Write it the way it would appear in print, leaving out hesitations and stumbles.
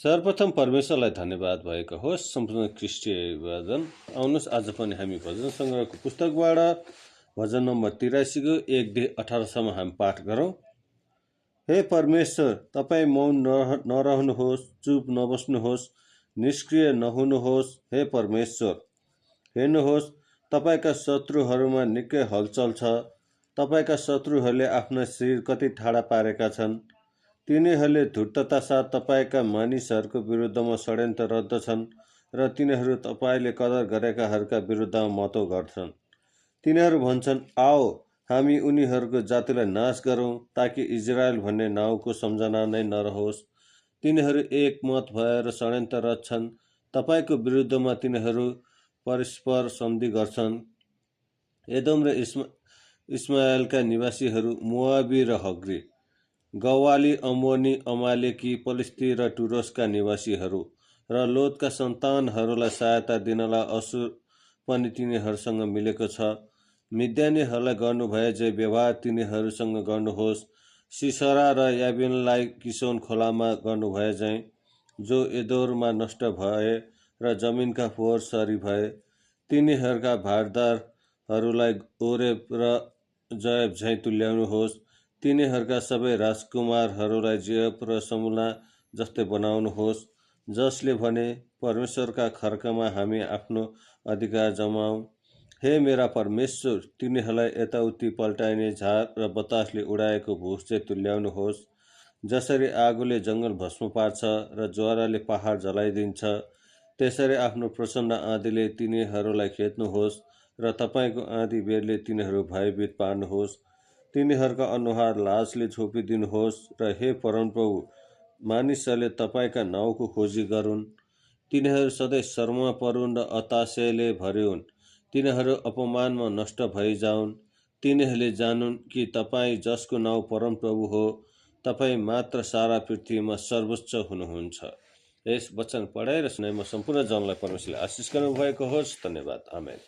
सर्वप्रथम परमेश्वरलाई धन्यवाद भएको होस्। सम्पूर्ण ख्रिस्टीय अभिवादन। आउनुहोस् आज पनि हामी भजन सङ्ग्रहको पुस्तकबाट भजन नम्बर 83 को 1-18 हामी पाठ गरौँ। हे परमेश्वर, तपाईँ मौन नरहनुहोस्, चुप नबस्नुहोस्, निष्क्रिय नहुनुहोस्। हे परमेश्वर, हेर्नुहोस्, तपाईँका शत्रुहरूमा निकै हलचल छ। तपाईँका शत्रुहरूले आफ्ना शरीर कति ठाडा पारेका छन्। तिनीहरूले धूर्तता साथ तपाईँका मानिसहरूको विरुद्धमा षड्यन्त्र रद्धछन् र तिनीहरू तपाईँले कदर गरेकाहरूका विरुद्धमा मतौ गर्छन्। तिनीहरू भन्छन्, आओ हामी उनीहरूको जातिलाई नाश गरौँ, ताकि इजरायल भन्ने नाउँको सम्झना नै नरहोस्। तिनीहरू एकमत भएर षड्यन्त्र रच्छन्। तपाईँको विरुद्धमा तिनीहरू परस्पर सन्धि गर्छन्। एदोम र इस्माएलका निवासीहरू, मोआबी र हग्री, गवाली, अम्मोनी, अमालेकी, पलिस्ती र टुरोसका निवासीहरू र लोतका सन्तानहरूलाई सहायता दिनलाई असुर पनि तिनीहरूसँग मिलेको छ। मिद्यानीहरूलाई गर्नुभए जे व्यवहार तिनीहरूसँग गर्नुहोस्। सिसरा र याबिनलाई किसोन खोलामा गर्नुभए झैँ, जो एदोरमा नष्ट भए र जमिनका फोहोर सरी भए। तिनीहरूका भारदारहरूलाई ओरेब र जयब झैँ तुल्याउनुहोस्। तिनीहरूका सबै राजकुमारहरूलाई जेब र समुना जस्तै बनाउनुहोस्, जसले भने, परमेश्वरका खर्कमा हामी आफ्नो अधिकार जमाऊ। हे मेरा परमेश्वर, तिनीहरूलाई यताउति पल्टाइने झार र बतासले उडाएको भुस चाहिँ तुल्याउनुहोस्। जसरी आगोले जङ्गल भस्म पार्छ र ज्वाराले पहाड जलाइदिन्छ, त्यसरी आफ्नो प्रचण्ड आँधीले तिनीहरूलाई खेद्नुहोस् र तपाईँको आँधी बेरले तिनीहरू भयभीत पार्नुहोस्। तिनीहरूका अनुहार लाजले छोपिदिनुहोस् र हे परमप्रभु, मानिसहरूले तपाईँका नाउँको खोजी गरून्। तिनीहरू सधैँ शर्ममा परुन् र हताशले भरिउन्। तिनीहरू अपमानमा नष्ट भइजाउन्। तिनीहरूले जानुन् कि तपाईँ, जसको नाउँ परमप्रभु हो, तपाईँ मात्र सारा पृथ्वीमा सर्वोच्च हुनुहुन्छ। यस वचन पढाइ र सुनाइमा सम्पूर्ण जनलाई परमेश्वरले आशिष गर्नुभएको होस्। धन्यवाद। आमेन।